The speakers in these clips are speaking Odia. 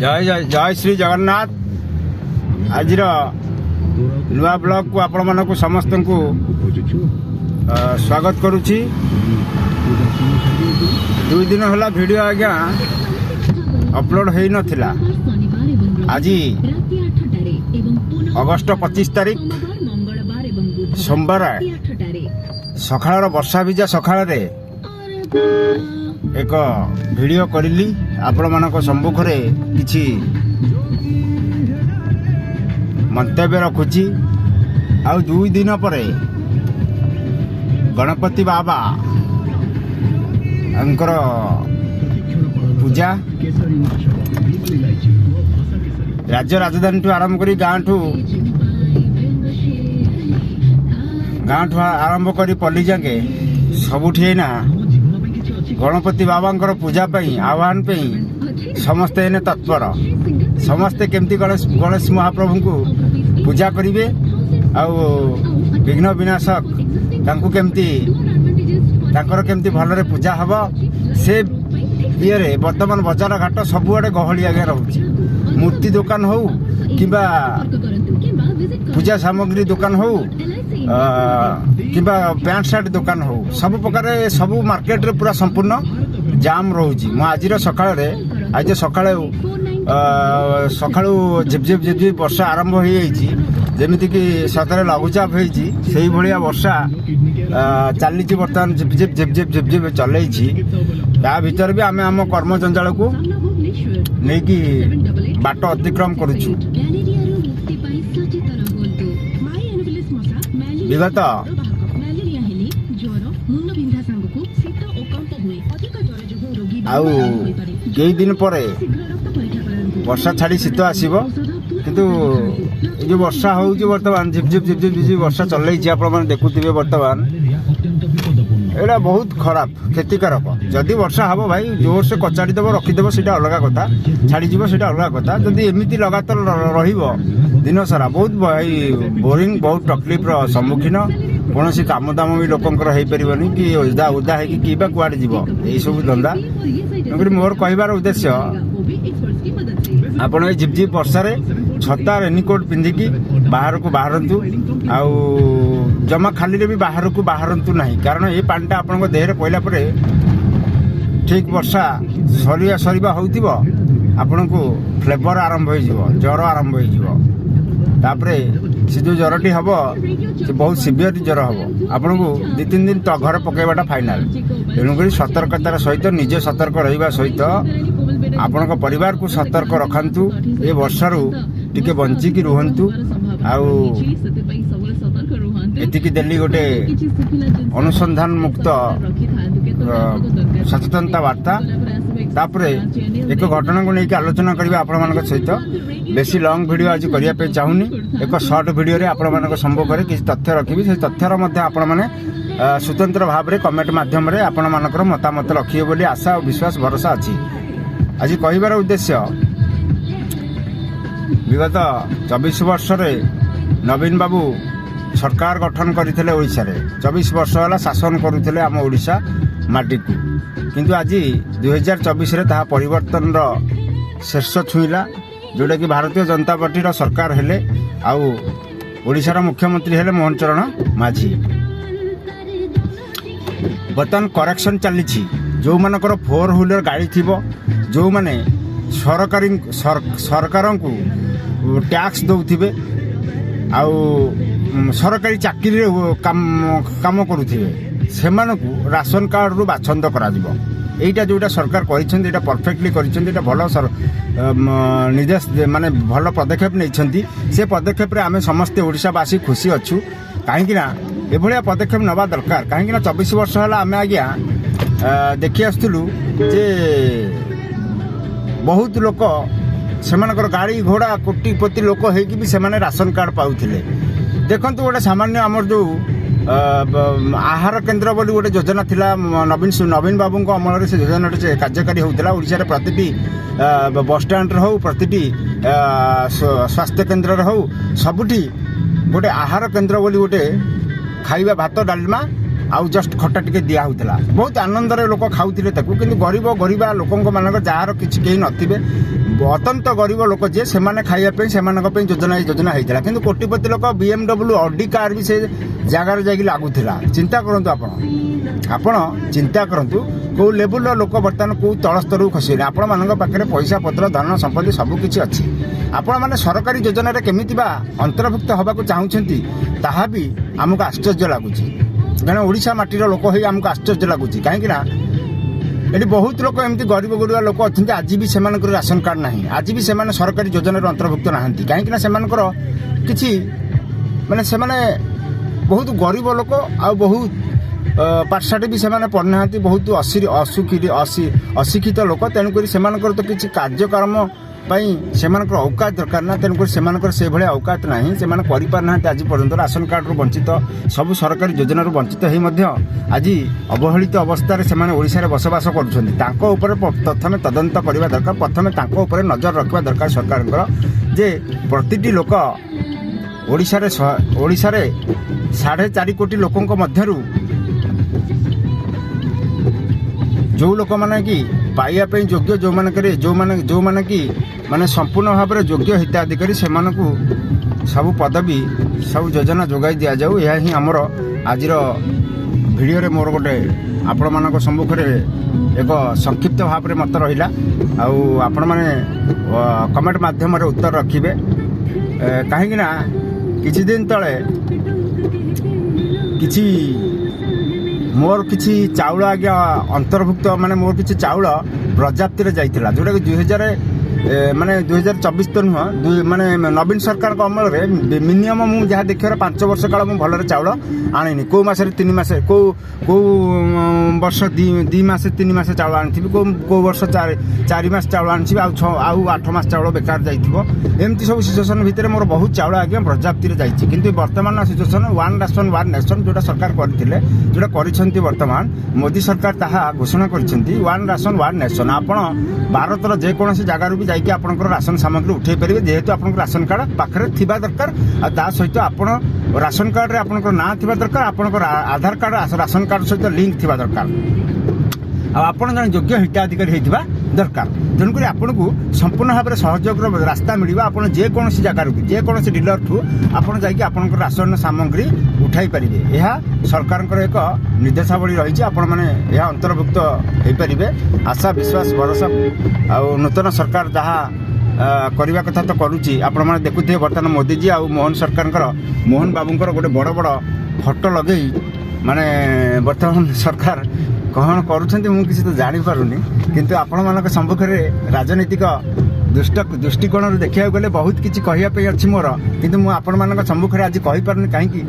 ଜୟ ଜୟ ଜୟ ଶ୍ରୀ ଜଗନ୍ନାଥ। ଆଜିର ନୂଆ ବ୍ଲଗକୁ ଆପଣମାନଙ୍କୁ ସମସ୍ତଙ୍କୁ ସ୍ୱାଗତ କରୁଛି। 2 ଦିନ ହେଲା ଭିଡ଼ିଓ ଆଜ୍ଞା ଅପଲୋଡ଼ ହେଇନଥିଲା। ଆଜି ଅଗଷ୍ଟ 25 ତାରିଖ ସୋମବାର ସକାଳର ବର୍ଷା ଭିଜା ସକାଳରେ ଏକ ଭିଡ଼ିଓ କରିଲି। ଆପଣମାନଙ୍କ ସମ୍ମୁଖରେ କିଛି ମନ୍ତବ୍ୟ ରଖୁଛି। ଆଉ 2 ଦିନ ପରେ ଗଣପତି ବାବା ଙ୍କର ପୂଜା। ରାଜ୍ୟ ରାଜଧାନୀଠୁ ଆରମ୍ଭ କରି ଗାଁଠୁ ଆରମ୍ଭ କରି ପଲ୍ଲୀ ଯାକେ ସବୁଠି ଏଇନା ଗଣପତି ବାବାଙ୍କର ପୂଜା ପାଇଁ, ଆହ୍ୱାନ ପାଇଁ ସମସ୍ତେ ଏଇନେ ତତ୍ପର। ସମସ୍ତେ କେମିତି ଗଣେଶ ମହାପ୍ରଭୁଙ୍କୁ ପୂଜା କରିବେ ଆଉ ବିଘ୍ନ ବିନାଶକ ତାଙ୍କୁ କେମିତି, ତାଙ୍କର କେମିତି ଭଲରେ ପୂଜା ହେବ, ସେ ଇଏରେ ବର୍ତ୍ତମାନ ବଜାର ଘାଟ ସବୁଆଡ଼େ ଗହଳି ଆଜ୍ଞା ରହୁଛି। ମୂର୍ତ୍ତି ଦୋକାନ ହଉ କିମ୍ବା ପୂଜା ସାମଗ୍ରୀ ଦୋକାନ ହଉ କିମ୍ବା ପ୍ୟାଣ୍ଟ ସାର୍ଟ ଦୋକାନ ହଉ, ସବୁ ପ୍ରକାର ସବୁ ମାର୍କେଟରେ ପୁରା ସମ୍ପୂର୍ଣ୍ଣ ଜାମ୍ ରହୁଛି। ମୁଁ ଆଜିର ସକାଳରେ, ଆଜି ସକାଳେ ସକାଳୁ ଝିପଝିପ ଝିପଝିପ ବର୍ଷା ଆରମ୍ଭ ହେଇଯାଇଛି। ଯେମିତିକି ସତରେ ଲଘୁଚାପ ହେଇଛି, ସେଇଭଳିଆ ବର୍ଷା ଚାଲିଛି ବର୍ତ୍ତମାନ। ଝିପଝିପ ଝିପଝିପ ଝିପଝିପ ଚଲେଇଛି। ତା ଭିତରେ ବି ଆମେ ଆମ କର୍ମ ଜଞ୍ଜାଳକୁ ନେଇକି ବାଟ ଅତିକ୍ରମ କରୁଛୁ। ବିଗତ ଆଉ କେଇ ଦିନ ପରେ ବର୍ଷା ଛାଡ଼ି ଶୀତ ଆସିବ। କିନ୍ତୁ ଏ ଯେଉଁ ବର୍ଷା ହେଉଛି ବର୍ତ୍ତମାନ, ଝିପଝିପ ଝିପଝିପ ଝିପଝିପ ବର୍ଷା ଚଲେଇଛି, ଆପଣମାନେ ଦେଖୁଥିବେ ବର୍ତ୍ତମାନ, ଏଇଟା ବହୁତ ଖରାପ, କ୍ଷତିକାରକ। ଯଦି ବର୍ଷା ହେବ ଭାଇ, ଜୋରସେ କଚାଡ଼ି ଦେବ, ରଖିଦେବ, ସେଇଟା ଅଲଗା କଥା, ଛାଡ଼ିଯିବ, ସେଇଟା ଅଲଗା କଥା। ଯଦି ଏମିତି ଲଗାତାର ରହିବ ଦିନ ସାରା, ବହୁତ ଭାଇ ବୋରିଂ, ବହୁତ ତକଲିଫର ସମ୍ମୁଖୀନ। କୌଣସି କାମ ଦାମ ବି ଲୋକଙ୍କର ହେଇପାରିବନି କି ଓଦା ଓଦା ହେଇକି କି ବା କୁଆଡ଼େ ଯିବ, ଏଇସବୁ ଧନ୍ଦା। ତେଣୁକରି ମୋର କହିବାର ଉଦ୍ଦେଶ୍ୟ, ଆପଣ ଏଇ ଝିପଝିପ ବର୍ଷାରେ ଛତା, ରେନିକୋଟ୍ ପିନ୍ଧିକି ବାହାରକୁ ବାହାରନ୍ତୁ ଆଉ ଜମା ଖାଲିରେ ବି ବାହାରକୁ ବାହାରନ୍ତୁ ନାହିଁ। କାରଣ ଏ ପାଣିଟା ଆପଣଙ୍କ ଦେହରେ ପଡ଼ିଲା ପରେ, ଠିକ୍ ବର୍ଷା ସରିବା ସରିବା ହେଉଥିବ, ଆପଣଙ୍କୁ ଫିଭର ଆରମ୍ଭ ହେଇଯିବ, ଜ୍ୱର ଆରମ୍ଭ ହେଇଯିବ। ତାପରେ ସେ ଯେଉଁ ଜ୍ୱରଟି ହେବ, ସେ ବହୁତ ସିଭିୟର ଜ୍ୱର ହେବ। ଆପଣଙ୍କୁ 2-3 ଦିନ ତ ଘରେ ପକାଇବାଟା ଫାଇନାଲ। ତେଣୁକରି ସତର୍କତାର ସହିତ ନିଜେ ସତର୍କ ରହିବା ସହିତ ଆପଣଙ୍କ ପରିବାରକୁ ସତର୍କ ରଖନ୍ତୁ। ଏ ବର୍ଷାରୁ ଟିକେ ବଞ୍ଚିକି ରୁହନ୍ତୁ। ଆଉ ଏତିକି ଦେଲି ଗୋଟେ ଅନୁସନ୍ଧାନ ମୁକ୍ତ ସଚେତନତା ବାର୍ତ୍ତା। ତାପରେ ଏକ ଘଟଣାକୁ ନେଇକି ଆଲୋଚନା କରିବା ଆପଣମାନଙ୍କ ସହିତ। ବେଶୀ ଲଙ୍ଗ ଭିଡ଼ିଓ ଆଜି କରିବା ପାଇଁ ଚାହୁଁନି। ଏକ ସର୍ଟ ଭିଡ଼ିଓରେ ଆପଣମାନଙ୍କ ସମ୍ମୁଖରେ କିଛି ତଥ୍ୟ ରଖିବି। ସେ ତଥ୍ୟର ମଧ୍ୟ ଆପଣମାନେ ସ୍ୱତନ୍ତ୍ର ଭାବରେ କମେଣ୍ଟ ମାଧ୍ୟମରେ ଆପଣମାନଙ୍କର ମତାମତ ରଖିବେ ବୋଲି ଆଶା ଓ ବିଶ୍ୱାସ, ଭରସା ଅଛି। ଆଜି କହିବାର ଉଦ୍ଦେଶ୍ୟ, ବିଗତ 24 ବର୍ଷରେ ନବୀନ ବାବୁ ସରକାର ଗଠନ କରିଥିଲେ ଓଡ଼ିଶାରେ। 24 ବର୍ଷ ହେଲା ଶାସନ କରୁଥିଲେ ଆମ ଓଡ଼ିଶା ମାଟିକୁ। କିନ୍ତୁ ଆଜି 2024ରେ ତାହା ପରିବର୍ତ୍ତନର ଶେଷ ଛୁଇଁଲା, ଯେଉଁଟାକି ଭାରତୀୟ ଜନତା ପାର୍ଟିର ସରକାର ହେଲେ ଆଉ ଓଡ଼ିଶାର ମୁଖ୍ୟମନ୍ତ୍ରୀ ହେଲେ ମୋହନ ଚରଣ ମାଝୀ। ବର୍ତ୍ତମାନ କରେକ୍ସନ୍ ଚାଲିଛି। ଯେଉଁମାନଙ୍କର ଫୋର୍ ହ୍ୱିଲର ଗାଡ଼ି ଥିବ, ଯେଉଁମାନେ ସରକାରଙ୍କୁ ଟ୍ୟାକ୍ସ ଦେଉଥିବେ ଆଉ ସରକାରୀ ଚାକିରିରେ କାମ କରୁଥିବେ, ସେମାନଙ୍କୁ ରାସନ କାର୍ଡ଼ରୁ ବାଛନ୍ଦ କରାଯିବ। ଏଇଟା ଯେଉଁଟା ସରକାର କରିଛନ୍ତି, ଏଇଟା ପରଫେକ୍ଟଲି କରିଛନ୍ତି। ଏଇଟା ଭଲ ନିର୍ଦ୍ଦେଶ, ମାନେ ଭଲ ପଦକ୍ଷେପ ନେଇଛନ୍ତି। ସେ ପଦକ୍ଷେପରେ ଆମେ ସମସ୍ତେ ଓଡ଼ିଶାବାସୀ ଖୁସି ଅଛୁ। କାହିଁକି ନା ଏଭଳିଆ ପଦକ୍ଷେପ ନେବା ଦରକାର। କାହିଁକି ନା 24 ବର୍ଷ ହେଲା ଆମେ ଆଜ୍ଞା ଦେଖି ଆସୁଥିଲୁ ଯେ ବହୁତ ଲୋକ ସେମାନଙ୍କର ଗାଡ଼ି ଘୋଡ଼ା, କୋଟିପତି ଲୋକ ହେଇକି ବି ସେମାନେ ରାସନ କାର୍ଡ଼ ପାଉଥିଲେ। ଦେଖନ୍ତୁ, ଗୋଟେ ସାମାନ୍ୟ ଆମର ଯେଉଁ ଆହାର କେନ୍ଦ୍ର ବୋଲି ଗୋଟେ ଯୋଜନା ଥିଲା, ନବୀନ ବାବୁଙ୍କ ଅମଳରେ ସେ ଯୋଜନାଟି ସେ କାର୍ଯ୍ୟକାରୀ ହେଉଥିଲା। ଓଡ଼ିଶାରେ ପ୍ରତିଟି ବସଷ୍ଟାଣ୍ଡରେ ହେଉ, ପ୍ରତିଟି ସ୍ୱାସ୍ଥ୍ୟ କେନ୍ଦ୍ରରେ ହେଉ, ସବୁଠି ଗୋଟେ ଆହାର କେନ୍ଦ୍ର ବୋଲି ଗୋଟେ ଖାଇବା ଭାତ ଡାଲମା ଆଉ ଜଷ୍ଟ ଖଟା ଟିକେ ଦିଆ ହେଉଥିଲା। ବହୁତ ଆନନ୍ଦରେ ଲୋକ ଖାଉଥିଲେ ତାକୁ। କିନ୍ତୁ ଗରିବ ଗରିବା ଲୋକଙ୍କ ମାନଙ୍କର, ଯାହାର କିଛି କେହି ନଥିବେ, ଅତ୍ୟନ୍ତ ଗରିବ ଲୋକ ଯିଏ, ସେମାନେ ଖାଇବା ପାଇଁ, ସେମାନଙ୍କ ପାଇଁ ଯୋଜନା, ଏଇ ଯୋଜନା ହେଇଥିଲା। କିନ୍ତୁ କୋଟିପତି ଲୋକ BMW, ଅଡି କାର୍ ବି ସେ ଜାଗାରେ ଯାଇକି ଲାଗୁଥିଲା। ଚିନ୍ତା କରନ୍ତୁ ଆପଣ, ଆପଣ ଚିନ୍ତା କରନ୍ତୁ, କେଉଁ ଲେବୁଲର ଲୋକ ବର୍ତ୍ତମାନ କେଉଁ ତଳ ସ୍ତରକୁ ଖସିଗଲେ। ଆପଣମାନଙ୍କ ପାଖରେ ପଇସା ପତ୍ର, ଧନ ସମ୍ପତ୍ତି ସବୁ କିଛି ଅଛି। ଆପଣମାନେ ସରକାରୀ ଯୋଜନାରେ କେମିତି ବା ଅନ୍ତର୍ଭୁକ୍ତ ହେବାକୁ ଚାହୁଁଛନ୍ତି, ତାହା ବି ଆମକୁ ଆଶ୍ଚର୍ଯ୍ୟ ଲାଗୁଛି। କାରଣ ଓଡ଼ିଶା ମାଟିର ଲୋକ ହେଇ ଆମକୁ ଆଶ୍ଚର୍ଯ୍ୟ ଲାଗୁଛି, କାହିଁକି ନା ଏଠି ବହୁତ ଲୋକ ଏମିତି ଗରିବ ଗୁରୁବା ଲୋକ ଅଛନ୍ତି, ଆଜି ବି ସେମାନଙ୍କର ରାସନ କାର୍ଡ଼ ନାହିଁ, ଆଜି ବି ସେମାନେ ସରକାରୀ ଯୋଜନାରେ ଅନ୍ତର୍ଭୁକ୍ତ ନାହାନ୍ତି। କାହିଁକିନା ସେମାନଙ୍କର କିଛି ମାନେ ସେମାନେ ବହୁତ ଗରିବ ଲୋକ ଆଉ ବହୁତ ପାଠଶାଠ ବି ସେମାନେ ପଢ଼ିନାହାନ୍ତି, ବହୁତ ଅଶିକ୍ଷିତ ଲୋକ। ତେଣୁକରି ସେମାନଙ୍କର ତ କିଛି କାର୍ଯ୍ୟକ୍ରମ ପାଇଁ ସେମାନଙ୍କର ଔକାତ ଦରକାର ନା। ତେଣୁକରି ସେମାନଙ୍କର ସେଭଳିଆ ଔକାତ ନାହିଁ, ସେମାନେ କରିପାରୁନାହାନ୍ତି। ଆଜି ପର୍ଯ୍ୟନ୍ତ ରାସନ କାର୍ଡ଼ରୁ ବଞ୍ଚିତ, ସବୁ ସରକାରୀ ଯୋଜନାରୁ ବଞ୍ଚିତ ହେଇ ମଧ୍ୟ ଆଜି ଅବହେଳିତ ଅବସ୍ଥାରେ ସେମାନେ ଓଡ଼ିଶାରେ ବସବାସ କରୁଛନ୍ତି। ତାଙ୍କ ଉପରେ ପ୍ରଥମେ ତଦନ୍ତ କରିବା ଦରକାର, ପ୍ରଥମେ ତାଙ୍କ ଉପରେ ନଜର ରଖିବା ଦରକାର ସରକାରଙ୍କର, ଯେ ପ୍ରତିଟି ଲୋକ ଓଡ଼ିଶାରେ 4.5 କୋଟି ଲୋକଙ୍କ ମଧ୍ୟରୁ ଯେଉଁ ଲୋକମାନେ କି ପାଇବା ପାଇଁ ଯୋଗ୍ୟ, ଯେଉଁମାନଙ୍କରେ ଯେଉଁମାନେ ଯେଉଁମାନେ କି ମାନେ ସମ୍ପୂର୍ଣ୍ଣ ଭାବରେ ଯୋଗ୍ୟ ହିତାଧିକାରୀ, ସେମାନଙ୍କୁ ସବୁ ପଦବୀ, ସବୁ ଯୋଜନା ଯୋଗାଇ ଦିଆଯାଉ। ଏହା ହିଁ ଆମର ଆଜିର ଭିଡ଼ିଓରେ ମୋର ଗୋଟେ ଆପଣମାନଙ୍କ ସମ୍ମୁଖରେ ଏକ ସଂକ୍ଷିପ୍ତ ଭାବରେ ମତ ରହିଲା। ଆଉ ଆପଣମାନେ କମେଣ୍ଟ ମାଧ୍ୟମରେ ଉତ୍ତର ରଖିବେ, କାହିଁକି ନା କିଛି ଦିନ ତଳେ କିଛି ମୋର କିଛି ଚାଉଳ ଆଜ୍ଞା ଅନ୍ତର୍ଭୁକ୍ତ, ମାନେ ମୋର କିଛି ଚାଉଳ ବାଜ୍ୟାପ୍ତିରେ ଯାଇଥିଲା, ଯେଉଁଟାକି 2000 ମାନେ 2024 ତ ନୁହଁ, ଦୁଇ ମାନେ ନବୀନ ସରକାରଙ୍କ ଅମଳରେ ମିନିମମ୍ ମୁଁ ଯାହା ଦେଖିବାର 5 ବର୍ଷ କାଳ ମୁଁ ଭଲରେ ଚାଉଳ ଆଣିନି। କେଉଁ ମାସରେ 3 ମାସ, କେଉଁ କେଉଁ ବର୍ଷ 2 ମାସ 3 ମାସ ଚାଉଳ ଆଣିଥିବି, କେଉଁ କେଉଁ ବର୍ଷ 4 ମାସ ଚାଉଳ ଆଣିଥିବି, ଆଉ 6 ଆଉ 8 ମାସ ଚାଉଳ ବେକାର ଯାଇଥିବ। ଏମିତି ସବୁ ସିଚୁଏସନ୍ ଭିତରେ ମୋର ବହୁତ ଚାଉଳ ଆଜ୍ଞା ବାଜ୍ୟାପ୍ତିରେ ଯାଇଛି। କିନ୍ତୁ ବର୍ତ୍ତମାନ situation, one ration one nation ଯେଉଁଟା ସରକାର କରିଥିଲେ, ଯେଉଁଟା କରିଛନ୍ତି ବର୍ତ୍ତମାନ ମୋଦି ସରକାର, ତାହା ଘୋଷଣା କରିଛନ୍ତି ୱାନ୍ ରାସନ୍ ୱାନ୍ ନେସନ୍। ଆପଣ ଭାରତର ଯେକୌଣସି ଜାଗାରୁ ବି ଯାଇକି ଆପଣଙ୍କର ରାସନ ସାମଗ୍ରୀ ଉଠେଇ ପାରିବେ, ଯେହେତୁ ଆପଣଙ୍କ ରାସନ କାର୍ଡ଼ ପାଖରେ ଥିବା ଦରକାର, ଆଉ ତା ସହିତ ଆପଣ ରାସନ କାର୍ଡ଼ରେ ଆପଣଙ୍କର ନାଁ ଥିବା ଦରକାର, ଆପଣଙ୍କର ଆଧାର କାର୍ଡ଼ ରାସନ କାର୍ଡ଼ ସହିତ ଲିଙ୍କ ଥିବା ଦରକାର, ଆଉ ଆପଣ ଜଣେ ଯୋଗ୍ୟ ହିତାଧିକାରୀ ହେଇଥିବା ଦରକାର। ତେଣୁକରି ଆପଣଙ୍କୁ ସମ୍ପୂର୍ଣ୍ଣ ଭାବରେ ସହଯୋଗର ରାସ୍ତା ମିଳିବ। ଆପଣ ଯେକୌଣସି ଜାଗାରୁ, ଯେକୌଣସି ଡିଲରଠୁ ଆପଣ ଯାଇକି ଆପଣଙ୍କର ରାସନ ସାମଗ୍ରୀ ଉଠାଇ ପାରିବେ। ଏହା ସରକାରଙ୍କର ଏକ ନିର୍ଦ୍ଦେଶାବଳୀ ରହିଛି। ଆପଣମାନେ ଏହା ଅନ୍ତର୍ଭୁକ୍ତ ହେଇପାରିବେ। ଆଶା, ବିଶ୍ୱାସ, ଭରସା। ଆଉ ନୂତନ ସରକାର ଯାହା କରିବା କଥା ତ କରୁଛି। ଆପଣମାନେ ଦେଖୁଥିବେ, ବର୍ତ୍ତମାନ ମୋଦିଜୀ ଆଉ ମୋହନ ସରକାରଙ୍କର, ମୋହନ ବାବୁଙ୍କର ଗୋଟେ ବଡ଼ ବଡ଼ ଫଟୋ ଲଗେଇ ମାନେ ବର୍ତ୍ତମାନ ସରକାର କ'ଣ କରୁଛନ୍ତି ମୁଁ କିଛି ତ ଜାଣିପାରୁନି। କିନ୍ତୁ ଆପଣମାନଙ୍କ ସମ୍ମୁଖରେ ରାଜନୈତିକ ଦୃଷ୍ଟିକୋଣରୁ ଦେଖିବାକୁ ଗଲେ ବହୁତ କିଛି କହିବା ପାଇଁ ଅଛି ମୋର, କିନ୍ତୁ ମୁଁ ଆପଣମାନଙ୍କ ସମ୍ମୁଖରେ ଆଜି କହିପାରୁନି। କାହିଁକି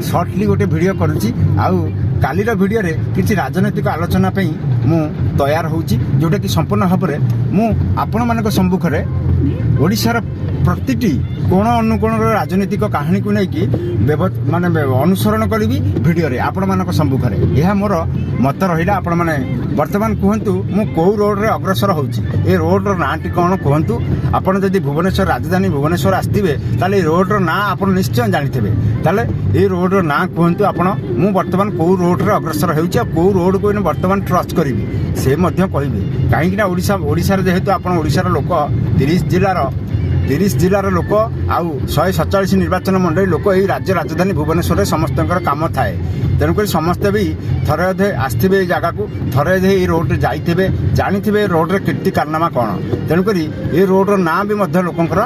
ସର୍ଟଲି ଗୋଟେ ଭିଡ଼ିଓ କରୁଛି, ଆଉ କାଲିର ଭିଡ଼ିଓରେ କିଛି ରାଜନୈତିକ ଆଲୋଚନା ପାଇଁ ମୁଁ ତୟାର ହେଉଛି, ଯେଉଁଟାକି ସମ୍ପୂର୍ଣ୍ଣ ଭାବରେ ମୁଁ ଆପଣମାନଙ୍କ ସମ୍ମୁଖରେ ଓଡ଼ିଶାର ପ୍ରତିଟି କୋଣ ଅନୁକୋଣର ରାଜନୈତିକ କାହାଣୀକୁ ନେଇକି ମାନେ ଅନୁସରଣ କରିବି ଭିଡ଼ିଓରେ ଆପଣମାନଙ୍କ ସମ୍ମୁଖରେ। ଏହା ମୋର ମତ ରହିଲା। ଆପଣମାନେ ବର୍ତ୍ତମାନ କୁହନ୍ତୁ, ମୁଁ କେଉଁ ରୋଡ଼ରେ ଅଗ୍ରସର ହେଉଛି, ଏ ରୋଡ଼ର ନାଁଟି କ'ଣ କୁହନ୍ତୁ। ଆପଣ ଯଦି ଭୁବନେଶ୍ୱର, ରାଜଧାନୀ ଭୁବନେଶ୍ୱର ଆସିଥିବେ, ତାହେଲେ ଏ ରୋଡ଼ର ନାଁ ଆପଣ ନିଶ୍ଚୟ ଜାଣିଥିବେ। ତାହେଲେ ଏ ରୋଡ଼ର ନାଁ କୁହନ୍ତୁ ଆପଣ, ମୁଁ ବର୍ତ୍ତମାନ କେଉଁ ରୋଡ଼ରେ ଅଗ୍ରସର ହେଉଛି ଆଉ କେଉଁ ରୋଡ଼କୁ ଏଇନେ ବର୍ତ୍ତମାନ ଟ୍ରଷ୍ଟ କରିବି, ସେ ମଧ୍ୟ କହିବେ। କାହିଁକିନା ଓଡ଼ିଶାରେ ଯେହେତୁ ଆପଣ ଓଡ଼ିଶାର ଲୋକ, 30 ଜିଲ୍ଲାର ଲୋକ ଆଉ 147 ନିର୍ବାଚନ ମଣ୍ଡଳୀ ଲୋକ, ଏଇ ରାଜ୍ୟ ରାଜଧାନୀ ଭୁବନେଶ୍ୱରରେ ସମସ୍ତଙ୍କର କାମ ଥାଏ। ତେଣୁକରି ସମସ୍ତେ ବି ଥରେ ଅଧେ ଆସିଥିବେ ଏଇ ଜାଗାକୁ, ଥରେ ଅଧେ ଏଇ ରୋଡ଼ରେ ଯାଇଥିବେ, ଜାଣିଥିବେ ଏ ରୋଡ଼ରେ କୀର୍ତ୍ତି କାରନାମା କ'ଣ। ତେଣୁକରି ଏ ରୋଡ଼ର ନାଁ ବି ମଧ୍ୟ ଲୋକଙ୍କର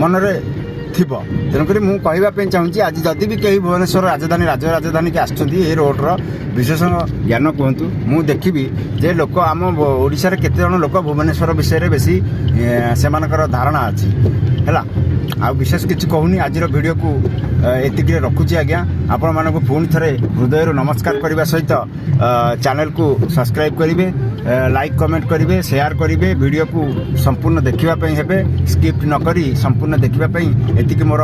ମନରେ ଥିବ। ତେଣୁକରି ମୁଁ କହିବା ପାଇଁ ଚାହୁଁଛି, ଆଜି ଯଦି ବି କେହି ଭୁବନେଶ୍ୱର ରାଜଧାନୀ, ରାଜ୍ୟ ରାଜଧାନୀକି ଆସୁଛନ୍ତି, ଏ ରୋଡ଼ର ବିଶେଷ ଜ୍ଞାନ କୁହନ୍ତୁ। ମୁଁ ଦେଖିବି ଯେ ଲୋକ ଆମ ଓଡ଼ିଶାରେ କେତେ ଜଣ ଲୋକ ଭୁବନେଶ୍ୱର ବିଷୟରେ ବେଶୀ ସେମାନଙ୍କର ଧାରଣା ଅଛି। ହେଲା, ଆଉ ବିଶେଷ କିଛି କହୁନି। ଆଜିର ଭିଡ଼ିଓକୁ ଏତିକିରେ ରଖୁଛି ଆଜ୍ଞା। ଆପଣମାନଙ୍କୁ ପୁଣି ଥରେ ହୃଦୟରୁ ନମସ୍କାର କରିବା ସହିତ ଚ୍ୟାନେଲକୁ ସବସ୍କ୍ରାଇବ୍ କରିବେ, ଲାଇକ୍ କମେଣ୍ଟ କରିବେ, ସେୟାର କରିବେ, ଭିଡ଼ିଓକୁ ସମ୍ପୂର୍ଣ୍ଣ ଦେଖିବା ପାଇଁ ହେବେ, ସ୍କିପ୍ ନ କରି ସମ୍ପୂର୍ଣ୍ଣ ଦେଖିବା ପାଇଁ ଏତିକି ମୋର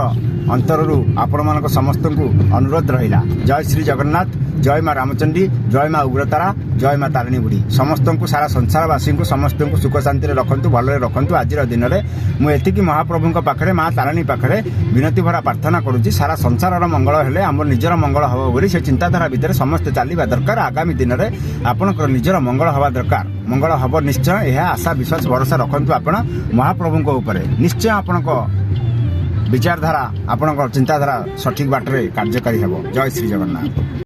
ଅନ୍ତରରୁ ଆପଣମାନଙ୍କ ସମସ୍ତଙ୍କୁ ଅନୁରୋଧ ରହିଲା। ଜୟ ଶ୍ରୀ ଜଗନ୍ନାଥ, ଜୟ ମା ରାମଚଣ୍ଡୀ, ଜୟ ମା ଉଗ୍ରତାରା, ଜୟ ମା ତାରିଣୀ ବୁଢ଼ୀ। ସମସ୍ତଙ୍କୁ, ସାରା ସଂସାରବାସୀଙ୍କୁ, ସମସ୍ତଙ୍କୁ ସୁଖ ଶାନ୍ତିରେ ରଖନ୍ତୁ, ଭଲରେ ରଖନ୍ତୁ। ଆଜିର ଦିନରେ ମୁଁ ଏତିକି ମହାପ୍ରଭୁଙ୍କ ପାଖରେ, ମା ତାରିଣୀ ପାଖରେ ବିନତି ଭରା ପ୍ରାର୍ଥନା କରୁଛି, ସାରା ସଂସାରର ମଙ୍ଗଳ ହେଲେ ଆମର ନିଜର ମଙ୍ଗଳ ହେବ ବୋଲି ସେ ଚିନ୍ତାଧାରା ଭିତରେ ସମସ୍ତେ ଚାଲିବା ଦରକାର। ଆଗାମୀ ଦିନରେ ଆପଣଙ୍କର ନିଜର ମଙ୍ଗଳ ହେବା ଦରକାର। ମଙ୍ଗଳ ହେବ ନିଶ୍ଚୟ, ଏହା ଆଶା, ବିଶ୍ୱାସ, ଭରସା ରଖନ୍ତୁ ଆପଣ ମହାପ୍ରଭୁଙ୍କ ଉପରେ। ନିଶ୍ଚୟ ଆପଣଙ୍କ ବିଚାରଧାରା, ଆପଣଙ୍କ ଚିନ୍ତାଧାରା ସଠିକ ବାଟରେ କାର୍ଯ୍ୟକାରୀ ହେବ। ଜୟ ଶ୍ରୀ ଜଗନ୍ନାଥ।